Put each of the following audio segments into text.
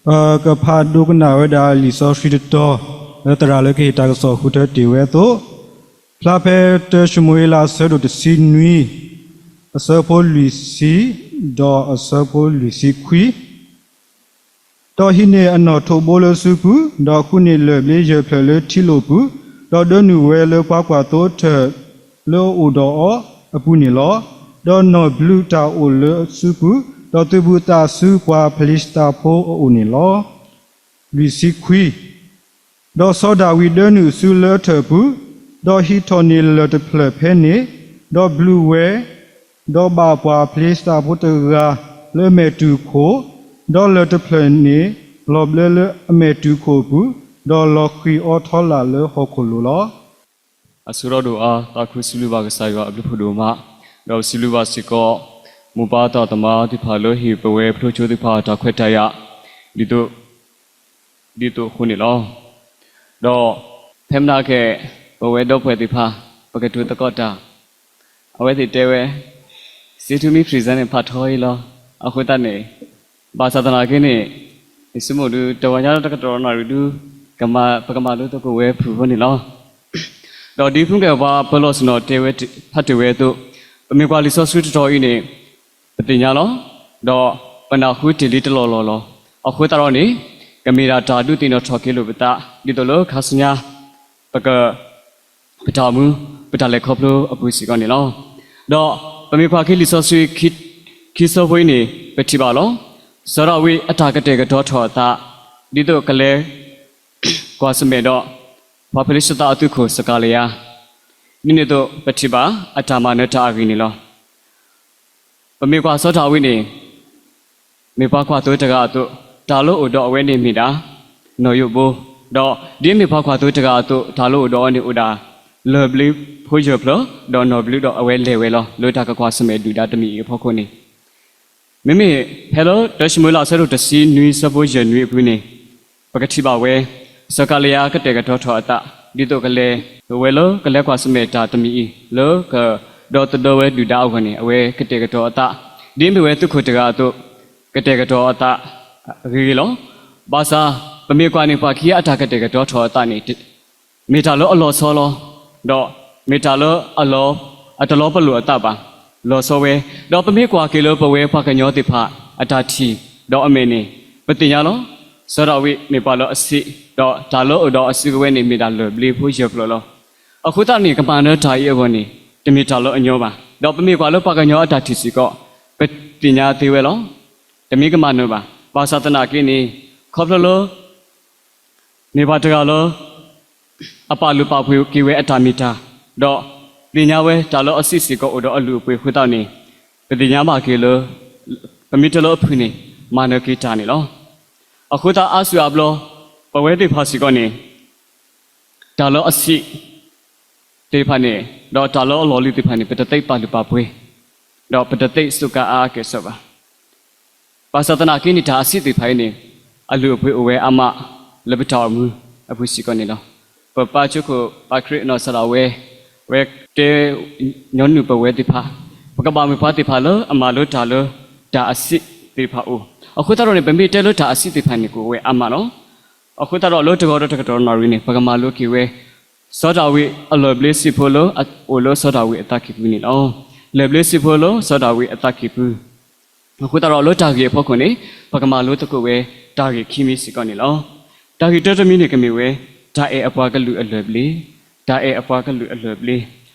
ပကဖးဒိကနၣ်ဝဲဒၣ်လံာ်စီဆှံတတီၤ လၢသရၣ်လၢကဟ့ၣ်တၢ်ကစီၣ်ဃုထၢတ့ၢ်ဝဲအသိး, ဖျါဖဲတၢၡမူၤအ့လးအဆၢဒိၣ်တဆံနွံ, အဆၢဖိလွံၢ်ဆံ, ဒီးအဆၢဖိလွံၢ်ဆံခွံ. ဒီးဟံးန့ၢ်အနီၣ်ထိးဘိလၢအစုပူၤ, ဒီးဃုန့ၢ်လၢၢ်ဘျ့ယဲၢ်ဖျၢၣ်လၢထံလိၣ်ပူၤ, ဒီးဒၢနုာ်ဝဲလၢပှၤကွၢ်သိတၢၢ်လၢအအိၣ်ဒီးအီၤအပူၤန့ၣ်လီၤ. ဒီးနီၣ်ဘျုးတၢ်အိၣ်လၢအစုပူၤ, ဒီးသုးဘူးသးဆူပှၤဖလ့ၡသးဖိအအိၣ်န့ၣ်လီၤ. လွံၢ်ဆံခွံ. ဒီးစီၤဒၤဝံးဒၢနုာ်ဆူလၢထၢၣ်ပူၤ, ဒီးဟံးထီၣ်န့ၢ်လၢၢ်တဖျၢၣ်ဖဲန့ၣ်, ဒီးဘျုးဝဲ, ဒီးဘၣ်ပှၤဖလ့ၡသးဖိတဂၤလၢအမဲာ်တူၢ်ခိၣ်, ဒီးလၢၢ်တဖျၢၣ်န့ၣ်လီၤဘျၢလၢအမဲာ်တူၢ်ခိၣ်အပူၤ, ဒီးလီၤဃံၤအီထီလာ်လၢဟီၣ်ခိၣ်လိၤလီၤ. အဆိထီၣ်ဒိၣ်အါ သးခုစံးဘျုးဘၣ်ကစၢ်ယွၤအဘျုးဖးဒိၣ်မး, ဒီးပစံးဘျုးဘၣ်စ့ၢ်ကီး မိၢ်ပၢ်သးသမါသ့ၣ်တဖၣ်လၢဟ့ၣ်ပဝဲဖိဆိသ့ၣ်တဖၣ်တၢ်ခွဲးတၢ်ယာ်, ဒ်သိး ဒ်သိးအဃိန့ၣ်လီၤ. ဒီးဖဲမနၤက့ၤ ပဝဲဒီပုၢ်ဝဲၢ်သ့ၣ်တဖၣ် ပကတိၤသကိးတၢ်, အဝဲသ့ၣ်တဲဝဲ, စ့ထူမ့ၢ် present န့ၣ် ဖးထီအံၤလီၤ. အဃိသတးန့ၣ် ဘၣ်ဆၣ်သနာ်က့န့ၣ် ယဆိကမိၣ်ဒုး တဝီညါတကတီၢ်နီၣ်ရံၣ်ဒုး ကမၤ ပကမၤလိသကိးဝဲဖုၣ်ဖိန့ၣ်လီၤ. ဒီးဒ်ဖုၣ်ကဲၣ်ပှၤပၢၤလီၢ်ဆ့ၣ်နီၤတဲဝဲ ဖးတ့ၢ်ဝဲအသိး, ပမ့ၢ်ကွၢ်လံာ်စီဆှံတတီၤအံၤန့ၣ် ပသ့ၣ်ညါလီၤ. ဒီးပနၢ်ဟူတ့ၢ်လံတလီၢ်လီၢ်လီၤ. အဃိသတးဒီးန့ၣ် ကမ့ၢ်ဒၣ်တၢ်ဒုးသ့ၣ်နီၣ်ထီၣ်က့ၤလိာ်ပသး ဒ်သိးလၢခါဆူညါ ပက ပတၢ်အိၣ်မူ ပတၢ်လဲၤခီဖျိအပူၤစ့ၢ်ကီးန့ၣ်လီၤ. ဒီးပမ့ၢ်ကွၢ်က့ၤလံာ်စီဆှံ ခံဆၢဖိအံၤန့ၣ် ပထံၣ်ဘၣ်လီၤ. စီၤဒၤဝံးအတၢ်ကတဲာ်ကတီၤထီၣ်အသး ဒ်သိးကလဲၤကွၢ်ဆၢၣ်မဲာ်ဒီး ပှၤဖလ့ၡသးအသုးခိၣ်စကၤလယါ, ဒ်န့ၣ်အသိးပထံၣ်ဘၣ်အတၢ်မၤနၢၤတၢ်အဂ့ၢ်န့ၣ်လီၤ. ပမ့ၢ်ကွၢ်စီၤဒၤဝံးန့ၣ် မ့ၢ်ပှၤကွၢ်သိတဂၤအသိး, တၢ်လၢအိၣ်ဒီးအဝဲန့ၣ်မ့ၢ်ဒၣ် နီၣ်ယိးဘိ, ဒီးဒ်အမ့ၢ်ပှၤကွၢ်သိတဂၤအသိး တၢ်လၢအိၣ်ဒီးအီၤန့ၣ်အိၣ်ဒၣ် လၢၢ်ဘျ့ဖိယဲၢ်ဖျၢၣ်, ဒီးနီၣ်ဘျုးဒီးအဝဲလဲၤဝဲလီၤ လၢတၢ်ကကွၢ်ဆၢၣ်မဲာ်ဒုၣ်ဒါတမံၤအံၤအဖီခိၣ်န့ၣ် မ့မ့ၢ်ဖဲလၢတၢၡမူၤအ့လးအဆၢဒိၣ်တဆံနွံအဆၢဖိယဲၢ်နွံအပူၤန့ၣ် ပကထံၣ်ဘၣ်ဝဲ စီၤစကၤလယါကတဲာ်ကတီၤထီၣ်အသး ဒ်သိးကလဲၤဝဲလၢကလဲၤကွၢ်ဆၢၣ်မဲာ်တၢ်တမံၤအံၤ လၢကဒီသဒၢဝဲဒုၣ်ဒါအဂီၢ်န့ၣ် အဝဲကတဲာ်ကတီၤအသး ဒ်မ့ၢ်ဝဲသုးခိၣ်တဂၤအသိး ကတဲာ်ကတီၤအသးဂ့ၤဂ့ၤလီၤ. ဘၣ်ဆၣ် ပမ့ၢ်ကွၢ်န့ၣ် ပှၤခံဂၤအတၢ်ကတဲာ်ကတီၤထီၣ်အသးန့ၣ် မ့ၢ်တၢ်လၢအလီၤဆီလီၤ. ဒီးမ့ၢ်တၢ်လၢအလီၤ, အတလီၤပလိာ်အသးဘၣ်, လီၤဆီဝဲ. ဒီးပမ့ၢ်ကွၢ်က့ၤလၢပဝဲပှၤကညီသ့ၣ်တဖၣ်အတၢ်ထံၣ်ဒီးအမဲာ်န့ၣ် ပသ့ၣ်ညါလီၤ. စီၤဒၤဝံးမ့ၢ်ပှၤလၢအဆံး, ဒီးတၢ်လၢအိၣ်ဒီးအစုကဝဲၤန့ၣ် မ့ၢ်ဒၣ်လၢၢ်ဘျ့ဖိယဲၢ်ဖျၢၣ်လီၤ. အဃိသတးန့ၣ် ကမၤနၢၤတၢ်အံၤအဂီၢ်န့ၣ် တမ့ၢ်တၢ်လၢအညီဘၣ်. ဒီးပမ့ၢ်ကွၢ်လၢပှၤကညီအတၢ်ထံၣ်စ့ၢ်ကီး ပသ့ၣ်ညါသ့ဝဲလီၤ. တမ့ၢ်ကမၤနၢၤဘၣ်. ဘၣ်ဆၣ်သနာ်က့န့ၣ် ခီဖျိလၢ မ့ၢ်ပှၤတဂၤလၢ အပာ်လုၢ်ပာ်ပှ့ၤက့ၤဝဲအတၢ်မ့ၢ်တၢ်, ဒီးသ့ၣ်ညါဝဲတၢ်လၢအဆံးစ့ၢ်ကီးအိၣ်ဒီးအလုၢ်အပှ့ၤအဃိသတးန့ၣ်, ပသ့ၣ်ညါဘၣ်က့ၤလၢ ပမ့ၢ်တဲလၢအဖုၣ်န့ၣ် မၤနၢၤက့ၤတၢ်န့ၣ်လီၤ. အဃိသတးအါစုအါဘျီ ပဝဲသ့ၣ်တဖၣ်စ့ၢ်ကီးန့ၣ် တၢ်လၢအဆံးသ့ၣ်တဖၣ်န့ၣ် ဒီးတၢ်လၢအလီၢ်လံၤသ့ၣ်တဖၣ်န့ၣ် ပတသ့ပာ်လုၢ်ပာ်ပှ့ၤ, ဒီးပတသ့စူးကါအါအါကဲၣ်ဆိးဘၣ်. ဘၣ်ဆၣ်သနာ်က့န့ၣ် တၢ်အဆံးသ့ၣ်တဖၣ်အံၤန့ၣ် အလုၢ်အပှ့ၤအိၣ်ဝဲအါမး လၢပတၢ်အိၣ်မူအပူၤစ့ၢ်ကီးန့ၣ်လီၤ. ပပၢ်ကၠိခိၣ် ပၢ်ခရံာ်နီၢ်ကစၢ်ဒၣ်ဝဲ ဝဲတဲညီနုၢ်ပဝဲသ့ၣ်တဖၣ်, ပကဘၣ်မ့ၢ်ပှၤသ့ၣ်တဖၣ်လၢအမၤလိတၢ်လၢတၢ်အဆံးသ့ၣ်တဖၣ်အိၣ်. အဃိသတးဒီးန့ၣ် ပမ့ၢ်တဲလၢတၢ်အဆံးသ့ၣ်တဖၣ်န့ၣ် ကအိၣ်ဝဲအါမးလီၤ. အဃိသတးဒီးလၢတဂီၤဒီးတကတီၢ်နီၣ်ရံၣ်န့ၣ် ပကမၤလိက့ၤဝဲ စီၤဒၤဝံးအလၢၢ်ဘျ့စံးဖိလၢအအိၣ်လၢစီၤဒၤဝံးအသးကံၢ်ပူၤန့ၣ်လီၤ. လၢၢ်ဘျ့စံးဖိလၢစီၤဒၤဝံးအသးကံၢ်ပူၤ. အဃိသတးဒီးလၢတၢ်ဂ့ၢ်အဖီခိၣ်န့ၣ် ပကမၤလိသကိးဝဲတၢ်ဂ့ၢ်ခံမံၤစ့ၢ်ကီးန့ၣ်လီၤ. တၢ်ဂ့ၢ်တၢတမံၤန့ၣ်ကမ့ၢ်ဝဲ တၢ်အဲၣ်အပှၤကလုာ်အလၢၢ်ဘျ့, တၢ်အဲၣ်အပှၤကလုာ်အလၢၢ်ဘျ့.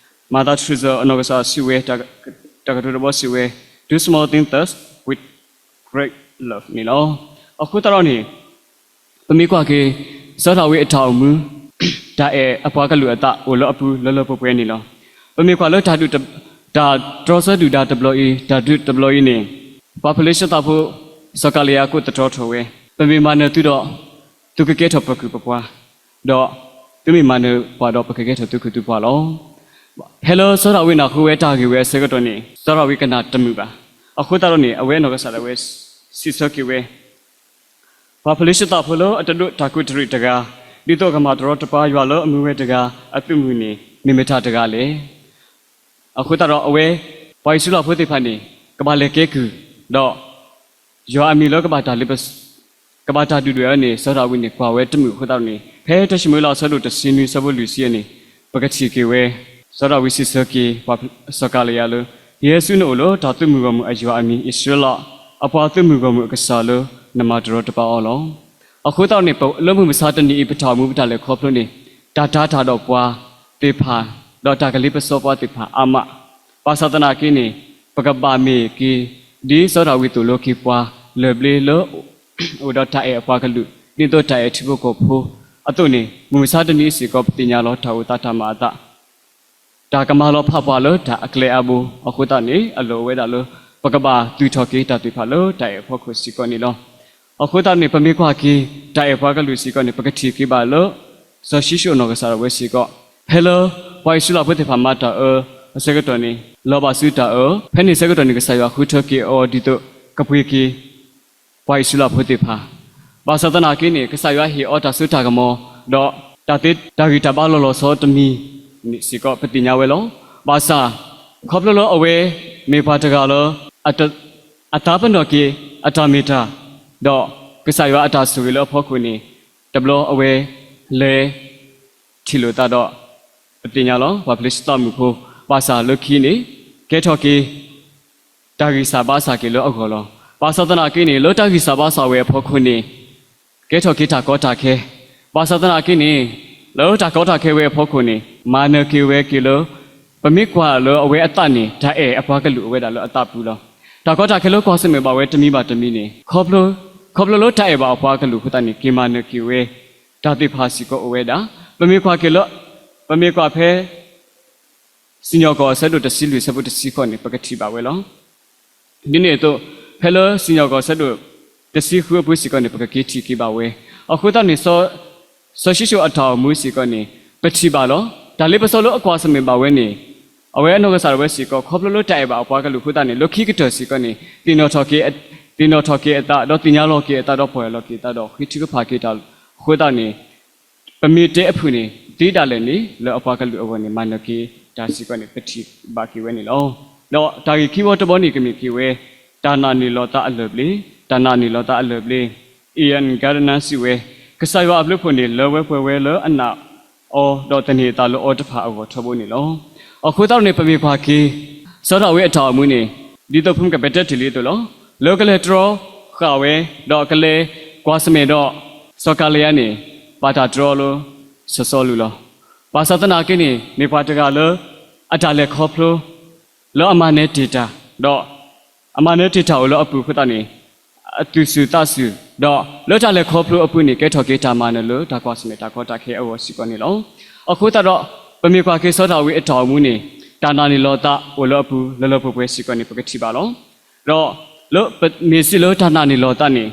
မၤသးထရံးစၢၣ်အနီၢ်ကစၢ်စံးဝဲ တၢ်ကတိၤတဘီစံးဝဲ Do small things thus with great love န့ၣ်လီၤ. အဃိသတးဒီးန့ၣ် ပမ့ၢ်ကွၢ်က့ၤ စီၤဒၤဝံးအတၢ်အိၣ်မူ တၢ်အဲၣ်အပှၤကလုာ်အသးအိၣ်လၢအပူၤလၢလၢပှဲၤပှဲၤန့ၣ်လီၤ. ပမ့ၢ်ကွၢ်လၢတၢ်ဒုးတ, တၢ်တြီဆၢဒုၣ်ဒါတဘျီအံၤ, တၢ်ဒုးတဘျီအံၤန့ၣ် ပှၤဖလ့ၡသးဖိ စီၤကၤလယါကိးသတြီထီၣ်ဝဲ, ပမ့ၢ်မၤနၢၤသုဒီး သုကကဲထီၣ်ပကုၢ်ပပှၤ, ဒီးသုမ့ၢ်မၤနၢၤပှၤဒီးပကကဲထီၣ်သုကုၢ်သုပှၤလီၤ. ဖဲလၢစီၤဒၤဝံးနၢ်ဟူဝဲတၢ်ဂ့ၢ်ဝဲအဆၢကတီၢ်န့ၣ် စီၤဒၤဝံးကနၣ်တမုာ်ဘၣ်. အဃိသတးဒီးန့ၣ် အဝဲအနီၢ်ကစၢ်ဒၣ်ဝဲ စံးဆၢက့ၤဝဲ ပှၤဖလ့ၡသးဖိလၢအတဒိးတၢ်ကူးတရံးတဂၤ, ဒ်သိးကမၤတရီတပါယွၤလၢအမူဝဲတဂၤအသုးမုၢ်န့ၣ် မ့ၢ်မတၤတဂၤလဲၣ်. အဃိသတးဒီးအဝဲ ပှၤအံၣ်စရ့လးဖိသ့ၣ်တဖၣ်န့ၣ် ကဘၣ်လဲၤကဲကုၢ်, ဒီးယွၤအမံၤလၢကဘၣ်တၢ်လ့ပစီ ကဘၣ်တၢ်ဒုၣ်ဒွဲၣ်အီၤန့ၣ် စီၤဒၤဝံးန့ၣ် ကွၢ်ဝဲတမုာ်အဃိသတးန့ၣ် ဖဲတၡမူၤအ့လးအဆၢဒိၣ်တဆံနွံ အဆၢဖိလွံၢ်ဆံန့ၣ် ပကထံၣ်က့ၤဝဲ စီၤဒၤဝံးစံးဆၢက့ၤ ပှၤစီၤကၤလယါလၢ ယဟဲဆူနအိၣ်လၢတၢ်သုးမုၢ်ဂီၢ်မုၢ်အယွၤအမံၤ အံၣ်စရ့လး အပှၤသုးမုၢ်ဂီၢ်မုၢ်အကစၢ်လၢ နမၤတရီတပါအီၤလီၤ. အဃိသတးန့ၣ် လၢမုၢ်မဆါတနံၤအံၤ ပတၢ်အိၣ်မူပတၢ်လဲၤခီဖျိန့ၣ် တၢ်တၤတၢ်ဒီးပှၤသ့ၣ်တဖၣ် ဒီးတၢ်ကလ့ပစီပှၤသ့ၣ်တဖၣ်အါမး, ဘၣ်ဆၣ်သနာ်က့န့ၣ် ပကဘၣ်မ့ၢ်က့ၤ ဒ်စီၤဒၤဝံးသိၣ်လိက့ၤပှၤလၢၢ်ဘျ့လၢ အိၣ်ဒီးတၢ်အဲၣ်အပှၤကလုာ် ဒ်သိးတၢ်အဲၣ်ထံဖိကီၢ်ဖိအသိးန့ၣ် မုၢ်မဆါတနံၤစ့ၢ်ကီး ပသ့ၣ်ညါလီၤ တၢ်အိၣ်သးတၢ်မၤအသး တၢ်ကမၤလီၤဖးပှၤလၢတၢ်အကျဲအါဘိ အဃိသတးန့ၣ် အလီၢ်အိၣ်ဝဲဒၣ်လၢ ပကဘၣ်သူၣ်ထီၣ်က့ၤတၢ်သ့ၣ်တဖၣ်လၢတၢ်အဲၣ်အဖီခိၣ်စ့ၢ်ကီးန့ၣ်လီၤ. အဃိသတးန့ၣ် ပမ့ၢ်ကွၢ်က့ၤ တၢ်အဲၣ်ပှၤကလုာ်စ့ၢ်ကီးန့ၣ် ပကထံၣ်က့ၤဘၣ်လၢ စီၤၡံၣ်ၡိၣ်အနီၢ်ကစၢ်ဒၣ်ဝဲစ့ၢ်ကီး ဖဲလၢ ပှၤအံၣ်စရ့လးဖိသ့ၣ်တဖၣ်မၤတၢ်အၢ အဆၢကတီၢ်န့ၣ် လီၤဘၣ်ဆူတၢ်အၢ ဖဲန့ၣ်ဆၢကတီၢ်န့ၣ် ကစၢ်ယွၤဃုထၢက့ၤအီၤဒ်သိး ကပှ့ၤက့ၤ ပှၤအံၣ်စရ့လးဖိသ့ၣ်တဖၣ်, ဘၣ်ဆၣ်သနာ်က့န့ၣ် ကစၢ်ယွၤဟ့ၣ်အီၤတၢ်စိတၢ်ကမီၤ ဒီးတၢ်သ့တၢ်ဂံၢ်တၢ်ဘါလီၤလီၤဆီဆီတမံၤန့ၣ်စ့ၢ်ကီး ပသ့ၣ်ညါဝဲလီၤ. ဘၣ်ဆၣ် ခီဖျိလၢအဝဲမ့ၢ်ပှၤတဂၤလၢ အသးပ့ၤနီၣ်က့ၤအတၢ်မ့ၢ်တၢ် ဒီးကစၢ်ယွၤအတၢ်ဆိၣ်ဂ့ၤလၢအဖီခိၣ်န့ၣ် တဘျီအဝဲလဲၤ ထံၣ်လိာ်သးဒီး ပသ့ၣ်ညါလီၤ ပှၤဖလ့ၡသးမုၣ်ဖိ, ဘၣ်ဆၣ်လၢခံန့ၣ် ကဲထီၣ်က့ၤ တၢ်ဂံၢ်စၢ်ဘါစၢ်က့ၤလၢအဂီၢ်လီၤ. ဘၣ်ဆၣ်သနာ်က့န့ၣ် လၢတၢ်ဂံၢ်စၢ်ဘါစၢ်ဝဲအဖီခိၣ်န့ၣ် ကဲထီၣ်က့ၤတၢ်ကီတၢ်ခဲ, ဘၣ်ဆၣ်သနာ်က့န့ၣ် လၢတၢ်ကီတၢ်ခဲဝဲအဖီခိၣ်န့ၣ် မၤနၢၤက့ၤဝဲက့ၤလၢ ပမ့ၢ်ကွၢ်လၢအဝဲအသးန့ၣ် တၢ်အဲၣ်အပှၤကလုာ်အိၣ်ဝဲဒၣ်လၢအသးပူၤလီၤ. တၢ်ကီတၢ်ခဲလၢကွၢ်ဆၢၣ်မဲာ်ဘၣ်ဝဲတမံၤဘၣ်တမံၤန့ၣ် ခီဖျိ ခီဖျိလၢတၢ်အဲၣ်ဘၣ်အပှၤကလုာ်အဃိသတးန့ၣ် က့ၤမၤနၢၤက့ၤဝဲ တၢ်သ့ၣ်တဖၣ်စ့ၢ်ကီးအိၣ်ဝဲဒၣ်, ပမ့ၢ်ကွၢ်က့ၤလၢ ပမ့ၢ်ကွၢ်ဖဲ စံၣ်ညီၣ်ကွီၢ်အဆၢဒိၣ်တဆံလွံၢ်အဆၢဖိတဆံဃိးန့ၣ် ပကထံၣ်ဘၣ်ဝဲလီၤ. ဒ်န့ၣ်အသိး ဖဲလၢစံၣ်ညီၣ်ကွီၢ်အဆၢဒိၣ်တဆံဃုအပူၤစ့ၢ်ကီးန့ၣ် ပကက့ၤထံၣ်က့ၤဘၣ်ဝဲ, အဃိသတးန့ၣ် စီၤၡံၣ်ၡိၣ်အတၢ်အိၣ်မူစ့ၢ်ကီးန့ၣ် ပထံၣ်ဘၣ်လီၤ. တၢ်လ့ပစီလၢအကွၢ်ဆၢၣ်မဲာ်ဘၣ်ဝဲန့ၣ် အဝဲအနီၢ်ကစၢ်ဒၣ်ဝဲစ့ၢ်ကီး ခီဖျိလၢတၢ်အဲၣ်ဘၣ်အပှၤကလုာ်အဃိသတးန့ၣ် လၢခံကတၢၢ်စ့ၢ်ကီးန့ၣ် သ့ၣ်နီၣ်ထီၣ်က့ၤ သ့ၣ်နီၣ်ထီၣ်က့ၤအသး ဒီးသ့ၣ်ညါလီၤက့ၤအသး ဒီးပီၢ်ယၢ်လီၤက့ၤအသး ဒီးဃ့ထုကဖၣ်က့ၤတၢ်အဃိသတးန့ၣ် ပမ့ၢ်တဲအဖုၣ်န့ၣ် သ့ဒၣ်လဲာ်န့ၣ် လၢအပှၤကလုာ်အဂီၢ်န့ၣ် မၤနၢၤက့ၤတၢ်စ့ၢ်ကီးန့ၣ် ပထံၣ်ဘၣ်က့ၤဝဲန့ၣ်လီၤ. ဒီးတၢ်ဂ့ၢ်ခံဘီတဘီန့ၣ် ကမ့ၢ်က့ၤဝဲ တၢ်နာ်န့ၢ်လီၤသးအလၢၢ်ဘျ့, တၢ်နာ်န့ၢ်လီၤသးအလၢၢ်ဘျ့, Ian Gardner စံးဝဲ, ကစၢ်ယွၤအဘျုးအဖှိၣ်န့ၣ် လၢဝဲပှဲၤဝဲလၢအနာ်အီၤ ဒီးသန့ၤအသးလၢအီၤတဖၣ်အဂီၢ်ထီဘိန့ၣ်လီၤ. အဃိသတးန့ၣ် ပမ့ၢ်ကွၢ်က့ၤ စီၤဒၤဝံးအတၢ်အိၣ်မူန့ၣ် ဒ်သိးဖုမုၢ်ကပဲတၢ်တ့ၢ်လံအသိးလီၤ. လၢကလဲၤတြီဃာ်ဝဲ ဒီးကလဲၤကွၢ်ဆၢၣ်မဲာ်ဒီး စီၤကၤလယါန့ၣ် ဘၣ်တၢ်တြီအီၤလၢစီၤစီလူးလီၤ. ဘၣ်ဆၣ်သနာ်က့န့ၣ် မ့ၢ်ပှၤတဂၤလၢ အတၢ်လဲၤခီဖျိ လၢအမၤနၢၤတ့ၢ်တၢ် ဒီး အမၤနၢၤတ့ၢ်တၢ်အိၣ်လၢအပူၤအဃိသတးန့ၣ် အသူၣ်စူၤသးစူၤ ဒီးလၢတၢ်လဲၤခီဖျိအပူၤန့ၣ် ကဲထီၣ်က့ၤတၢ်မၤနၢၤလၢတၢ်ကွၢ်ဆၢၣ်မဲာ်တၢ်ကီတၢ်ခဲအဂီၢ်စ့ၢ်ကီးန့ၣ်လီၤ. အဃိသတးဒီး ပမ့ၢ်ကွၢ်က့ၤစီၤဒၤဝံးအတၢ်အိၣ်မူန့ၣ် တၢ်နာ်န့ၢ်လီၤသးအိၣ်လၢအပူၤလၢလၢပှဲၤပှဲၤစ့ၢ်ကီးန့ၣ် ပကထံၣ်ဘၣ်လီၤ. ဒီးလၢပမ့ၢ်စံးလၢတၢ်နာ်န့ၢ်လီၤသးန့ၣ်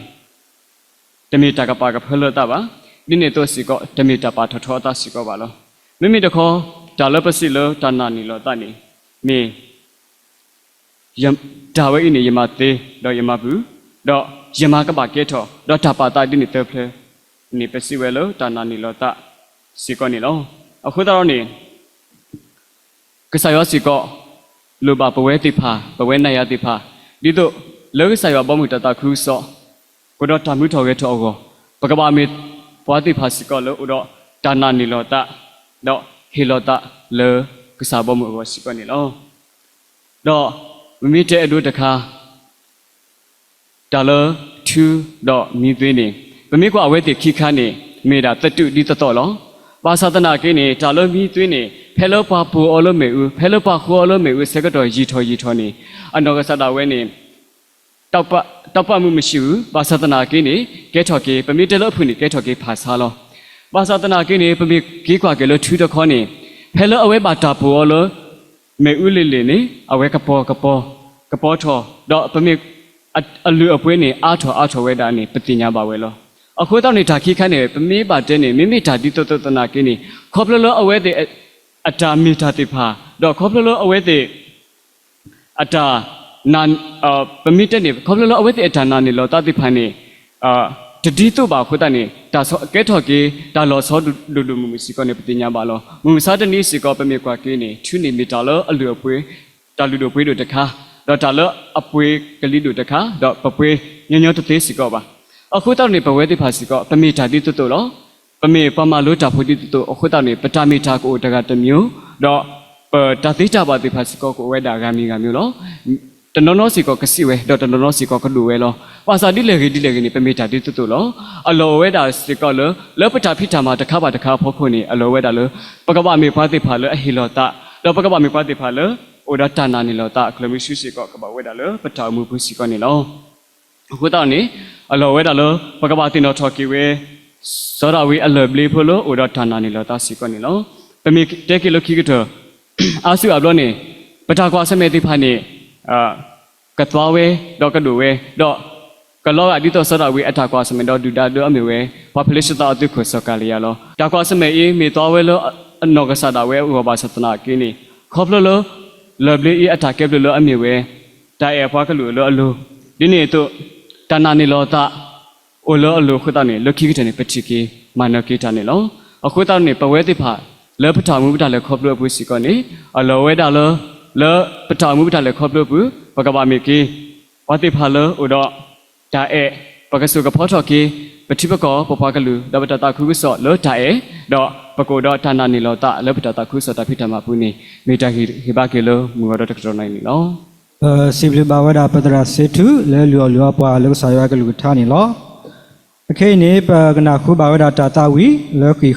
တမ့ၢ်တၢ်ကပာ်ကဖၢလၢသးဘၣ်. ဒ်န့ၣ်အသိးစ့ၢ်ကီး တမ့ၢ်တၢ်ပာ်ထီၣ်ထီအသးစ့ၢ်ကီးဘၣ်လီၤ. မ့မ့ၢ်တခီ တၢ်လၢပစံးလၢတၢ်နာ်န့ၢ်လီၤသးန့ၣ် မ့ၢ် တၢ်ဝဲအံၤန့ၣ် ယမၤသ့ ဒီးယမၤဘုၣ်, ဒီးယမၤကဘၣ်ကဲထီၣ်, ဒီးတၢ်ပာ်သးဒ်န့ၣ်သၢဖျၢၣ်န့ၣ် ပစံးဝဲလၢတၢ်နာ်န့ၢ်လီၤသးစ့ၢ်ကီးန့ၣ်လီၤ. အဃိသတးဒီးန့ၣ် ကစၢ်ယွၤစ့ၢ်ကီး လိၣ်ဘၣ်ပဝဲသ့ၣ်တဖၣ် ပဝဲနၤယၤသ့ၣ်တဖၣ် ဒ်သိးလၢကစၢ်ယွၤဘီမုၢ်တၢ်သးခုကစီၣ် အိၣ်ဒီးတၢ်မူထီၣ်ဂဲၤထီၣ်အဂီၢ် ပကဘၣ်မ့ၢ်ပှၤသ့ၣ်တဖၣ်စ့ၢ်ကီးလၢအိၣ်ဒီးတၢ်နာ်န့ၢ်လီၤသး ဒီးဟ့ၣ်လီၤသးလၢကစၢ်ဘီမုၢ်အဂီၢ်စ့ၢ်ကီးန့ၣ်လီၤ. ဒီးပမ့ၢ်တဲအဒိတခါ တၢ်လၢထူဒီးမံသွ့န့ၣ် ပမ့ၢ်ကွၢ်အဝဲသ့ၣ်ခံခါန့ၣ် မ့ၢ်ဒၣ်သတူးဒ်သိးသိးလီၤ. ဘၣ်ဆၣ်သနာ်က့န့ၣ် တၢ်လၢမံသွ့န့ၣ် ဖဲလၢပှၤပိာ်အီၤလၢမ့ၣ်အူ ဖဲလၢပှၤဃီအီၤလၢမ့ၣ်အူဆၢကတီၢ်ယံာ်ထီၣ်ယံာ်ထီၣ်န့ၣ် အနီၢ်ကစၢ်ဒၣ်ဝဲန့ၣ် တၢ်ပာ်မူမ့ၢ်ဆံးဧိၤ ဘၣ်ဆၣ်သနာ်က့န့ၣ် ကဲထီၣ်က့ၤ ပမ့ၢ်တဲလၢအဖုၣ်န့ၣ် ကဲထီၣ်က့ၤဖးဆါလီၤ. ဘၣ်ဆၣ်သနာ်က့န့ၣ် ပမ့ၢ်က့ၤကွၢ်က့ၤလၢထူတခီန့ၣ် ဖဲလၢအဝဲဘၣ်တၢ်ပိာ်အီၤလၢ မ့ၣ်အူလံၤလံၤန့ၣ် အဝဲကပီၤကပီၤ ကပီၤထီၣ် ဒီးပမ့ၢ် အလုၢ်အပှ့ၤန့ၣ် အါထီၣ်အါထီၣ်ဝဲဒၣ်န့ၣ် ပသ့ၣ်ညါဘၣ်ဝဲလီၤ. အဃိသတးန့ၣ် တၢ်ခံခါန့ၣ် ပမ့ၢ်ဘၣ်တဲန့ၣ် မ့မ့ၢ်တၢ်ဒ်သိးသိးသနာ်က့န့ၣ် ခီဖျိလၢအဝဲသ့ၣ် အတၢ်မ့ၢ်တၢ်သ့ၣ်တဖၣ် ဒီးခီဖျိလၢအဝဲသ့ၣ် အတၢ် ပမ့ၢ်တဲန့ၣ် ခီဖျိလၢအဝဲသ့ၣ်အတၢ်နာ်န့ၢ်လီၤသးသ့ၣ်တဖၣ်န့ၣ် တဒ်သိးဘၣ်အဃိသတးန့ၣ် တၢ်ကဲထီၣ်က့ၤ တၢ်လီၤဆီဒိၣ်ဒိၣ်မုၢ်မုၢ်စ့ၢ်ကီးန့ၣ် ပသ့ၣ်ညါဘၣ်လီၤ. မုၢ်မဆါတနံၤစ့ၢ်ကီး ပမ့ၢ်ကွၢ်က့ၤန့ၣ် ထူန့ၣ်မ့ၢ်တၢ်လၢအလုၢ်အပှ့ၤ တၢ်လုၢ်ဒိၣ်ပှ့ၤဒိၣ်တခါ ဒီးတၢ်လၢအပှ့ၤကလံၤဒိၣ်တခါ ဒီးပပှ့ၤညီညီတသ့စ့ၢ်ကီးဘၣ်. အဃိသတးန့ၣ် ပဝဲသ့ၣ်တဖၣ်စ့ၢ်ကီး ပမ့ၢ်တၢ်ဒ်သိးသိးလီၤ. ပမ့ၢ်ပှၤမၤလိတၢ်ဖိဒ်သိးသိး အဃိသတးန့ၣ် ပတၢ်မ့ၢ်တၢ်ကအိၣ်တဂၤတမံၤ, ဒီးပတၢ်သ့တၢ်ဘၣ်သ့ၣ်တဖၣ်စ့ၢ်ကီး ကအိၣ်ဝဲဒၣ်ဂၤမံၤဂၤမံၤလီၤ. တနီၤနီၤစ့ၢ်ကီးကစံးဝဲ, ဒီးတနီၤနီၤစ့ၢ်ကီးကဒိၣ်ဝဲလီၤ. ဘၣ်ဆၣ်ဒ်လဲၣ်ဂ့ၤဒ်လဲၣ်ဂ့ၤန့ၣ် ပမ့ၢ်တၢ်ဒ်သိးသိးလီၤ. အလီၢ်အိၣ်ဝဲဒၣ်စ့ၢ်ကီးလၢ လၢပတၢ်ဖံးတၢ်မၤတခါဘၣ်တခါအဖီခိၣ်န့ၣ် အလီၢ်အိၣ်ဝဲဒၣ်လၢ ပကဘၣ်မ့ၢ်ပှၤသ့ၣ်တဖၣ်လၢအဟ့ၣ်လီၤသး, ဒီးပကဘၣ်မ့ၢ်ပှၤသ့ၣ်တဖၣ်လၢ အိၣ်ဒီးတၢ်နာ်န့ၢ်လီၤသး အကျဲမုၢ်ဆူစ့ၢ်ကီး ကဘၣ်အိၣ်ဝဲဒၣ်လၢပတၢ်အိၣ်မူပူၤစ့ၢ်ကီးန့ၣ်လီၤ. အဃိသတးန့ၣ် အလီၢ်အိၣ်ဝဲဒၣ်လၢ ပကဘၣ်သ့ၣ်နီၣ်ထီၣ်က့ၤဝဲ စီၤဒၤဝံးအလၢၢ်ဘျ့ဖိလၢအိၣ်ဒီးတၢ်နာ်န့ၢ်လီၤသးစ့ၢ်ကီးန့ၣ်လီၤ. ပမ့ၢ်တဲက့ၤလၢခံကတၢၢ် အါစုအါဘျီန့ၣ် ပတၢ်ကွၢ်ဆၢၣ်မဲာ်သ့ၣ်တဖၣ်န့ၣ် ကသွါဝဲ ဒီးကဒိၣ်ဝဲ ဒီး ကလီၤဂာ်ဒ်သိးစီၤဒၤဝံးအတၢ်ကွၢ်ဆၢၣ်မဲာ်ဒီးဒုၣ်ဒါလၢအမ့ၢ်ဝဲ ပှၤဖလ့ၡသးအသုးခိၣ်စီၤကၤလံယၤလီၤ. တၢ်ကွၢ်ဆၢၣ်မဲာ်အံၤ မ့ၢ်သွါဝဲလၢအနီၢ်ကစၢ်ဒၣ်ဝဲအဂီၢ်ဘၣ်ဆၣ်သနာ်က့န့ၣ် ခီဖျိလၢ လၢၢ်ဘျ့အံၤအတၢ်ကဲဘျုးလၢအမ့ၢ်ဝဲ တၢ်အဲၣ်အပှၤကလုာ်လၢအလိၤ ဒ်န့ၣ်အသိး တၢ်နာ်န့ၢ်လီၤသး အိၣ်လၢအလိၤအဃိသတးန့ၣ် လၢခံကတၢၢ်န့ၣ် ပထံၣ်က့ၤမၤနၢၤက့ၤတၢ်န့ၣ်လီၤ. အဃိသတးန့ၣ် ပဝဲသ့ၣ်တဖၣ် လၢပတၢ်အိၣ်မူပတၢ်လဲၤခီဖျိအပူၤစ့ၢ်ကီးန့ၣ် အလီၢ်ဝဲဒၣ်လၢ လၢပတၢ်အိၣ်မူပတၢ်လဲၤခီဖျိအပူၤ ပကဘၣ်မ့ၢ်က့ၤ ပှၤသ့ၣ်တဖၣ်လၢအိၣ်ဒီး တၢ်အဲၣ် ပကစိာ်ကဖီထီၣ်က့ၤ ပထံပကီၢ် ပပှၤကလုာ် ဒီးပတၢ်သးခုကစီၣ်လၢတၢ်အဲၣ် ဒီးပကအိၣ်ဒီးတၢ်နာ်န့ၢ်လီၤသးလၢပတၢ်သးခုကစီၣ်တၢ်ဖံးတၢ်မၤပူၤန့ၣ် မ့ၢ်တၢ်ဂ့ၢ်ဟ့ၣ်ဘါက့ၤလၢမုၢ်ဂီၤဒီတကတီၢ်နံၤန့ၣ်လီၤ. ပစံးဘျုးဘၣ်ဝဲဒၣ်ပသရၣ်စ့ထူလၢလုၢ်အီၣ်လုၢ်အီပှၤလၢကစၢ်ယွၤကလုၢ်ကထါန့ၣ်လီၤ. အခဲအံၤန့ၣ် ပကနၢ်ဟူဘၣ်ဝဲဒၣ်တၢ်သးဝံၣ်လၢဃံးဃီ